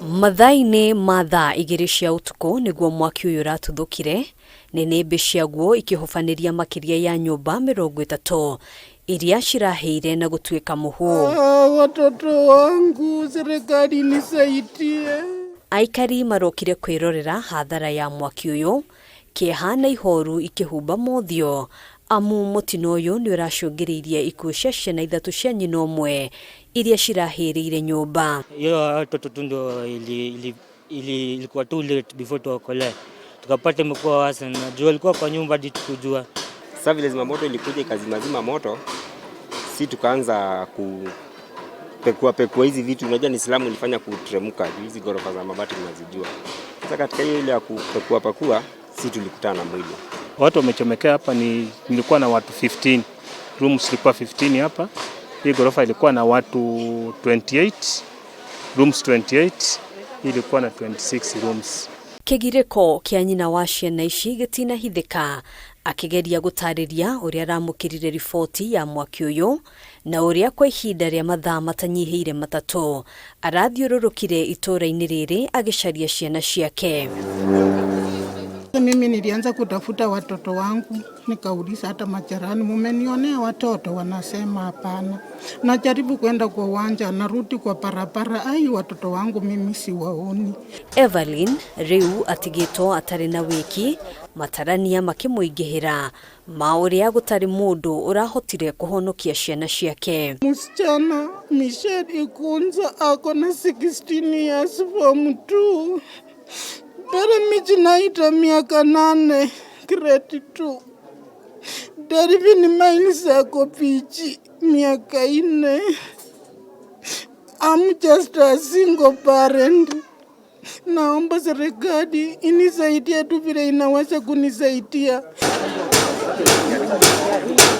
Mathaa-inĩ ma thaa 2 cia ũtukũ nĩguo mwaki ũyũ ũratuthũkire, nĩnĩmbĩ ciaguo ikĩhobanĩria makĩria ya nyũmba 30 iria cirahĩire na gũtuĩka mũhu. Watoto wangu, serikali nisaidie. Aikari marokire kwĩrorera hathara ya mwaki ũyũ, kĩeha na ihoru ikĩhumba mothiũ, amu mũtino ũyũ nĩ ũracũngĩrĩirie ikuũ cia ciana 3 cia nyina ũmwe iria cirahĩrĩire nyũmba. Hiyo watoto tu ndio ilikuwa too late before tuokolee. Tukapata imekuwa worse na jua ilikuwa kwa nyumba hadi tukujua. Sasa vile zimamoto ilikuja ikazimazima moto, si tukaanza kupekua pekua hizi vitu. Unajua ni slum ilifanya kuteremka, hizi ghorofa za mabati tunazijua. Sasa katika hiyo ile ya kupekua pakua, si tulikutana na mwili. Watu wamechomekea hapa, nilikuwa na watu 15. Rooms zilikuwa 15 hapa. Hii ghorofa ilikuwa na watu 28, rooms 28, hii ilikuwa na 26 rooms. Kĩgirĩko kĩa nyina wa ciana ici gĩtinahithĩka akĩgeria gũtarĩria ũrĩa aramũkĩrire riboti ya mwaki ũyũ na ũrĩa kwa ihinda rĩa mathaa matanyihĩire 3 arathiũrũrũkire itũũra-inĩ rĩrĩ agĩcaria ciana ciake. Mimi nilianza kutafuta watoto wangu, nikauliza hata majirani, mumenionea watoto? Wanasema hapana. Najaribu kwenda kwa uwanja, narudi kwa barabara, ai watoto wangu mimi siwaoni. Evelyn riu atigĩtwo atarĩ na wĩki, matarania makĩmũingĩhĩra ma ũrĩa gũtarĩ mũndũ ũrahotire kũhonokia ciana ciake. Msichana Michelle Ikunza ako na 16 years form 2. Mbere Mijinaita miaka 8 grade 2. Darivini Miles ako PG miaka 4. I'm just a single parent. Naomba serikali inisaidie tu vile inaweza kunisaidia.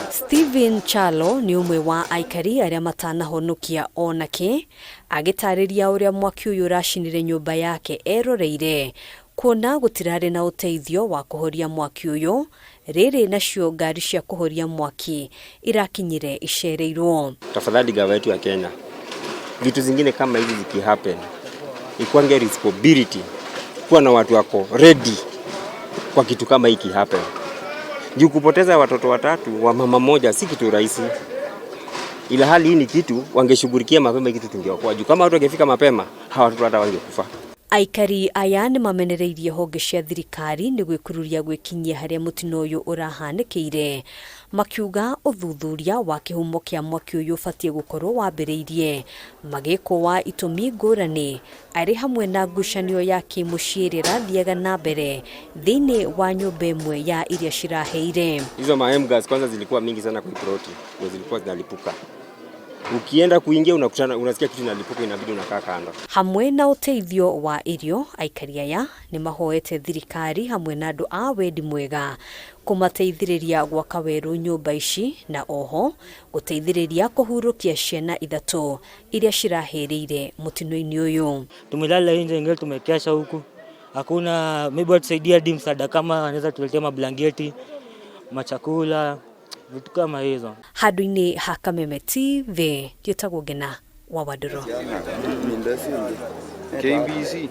Steven Chalo nĩ ũmwe wa aikari arĩa matanahonokia onake, agĩtarĩria ũrĩa mwaki ũyũ ũracinire nyũmba yake eroreire, kuona gũtirarĩ na ũteithio wa kũhoria mwaki ũyũ, rĩrĩ nacio ngari cia kũhoria mwaki irakinyire icereirwo. Tafadhali gava yetu ya Kenya, vitu zingine kama hizi zikihappen, ikuange responsibility kuwa na watu wako ready kwa kitu kama hiki happen. Juu kupoteza watoto 3 wa mama moja si kitu rahisi. Ila hali hii ni kitu wangeshughulikia mapema, kitu tungeokoa. Juu kama watu wangefika mapema, hawa watoto hata wangekufa. Aikari aya nĩ mamenereirie honge cia thirikari nĩ gwĩkururia gwĩkinyia harĩa mũtino ũyũ ũrahanĩkĩire, makiuga ũthuthuria wa kĩhumo kĩa mwaki ũyũ ũbatiĩ gũkorwo wambĩrĩirie magĩkwo wa itũmi ngũrani, arĩ hamwe na ngucanio ya kĩmũciĩ ĩrĩa ĩrathiaga na mbere thĩinĩ wa nyũmba ĩmwe ya iria ciraheire. Hizo ma M-gas kwanza zilikuwa mingi sana kwa ploti, ndio zilikuwa zinalipuka. Ukienda kuingia unakutana, unasikia kitu inalipuka, inabidi unakaa kando. Hamwe na ũteithio wa irio, aikari aya nĩ mahoete thirikari hamwe na andũ a wendi mwega kũmateithĩrĩria gwaka werũ nyũmba ici na oho gũteithĩrĩria kũhurũkia ciana 3 iria cirahĩrĩire mũtino-inĩ ũyũ. Tumelala nje, ingali tumekesha huku. Hakuna maybe watusaidia hadi msaada kama wanaweza tuletea mablanketi, machakula, vitu kama hizo. Handũ-inĩ ha Kameme TV, njĩtagwo Ngena wa Wandũrũ. KBC.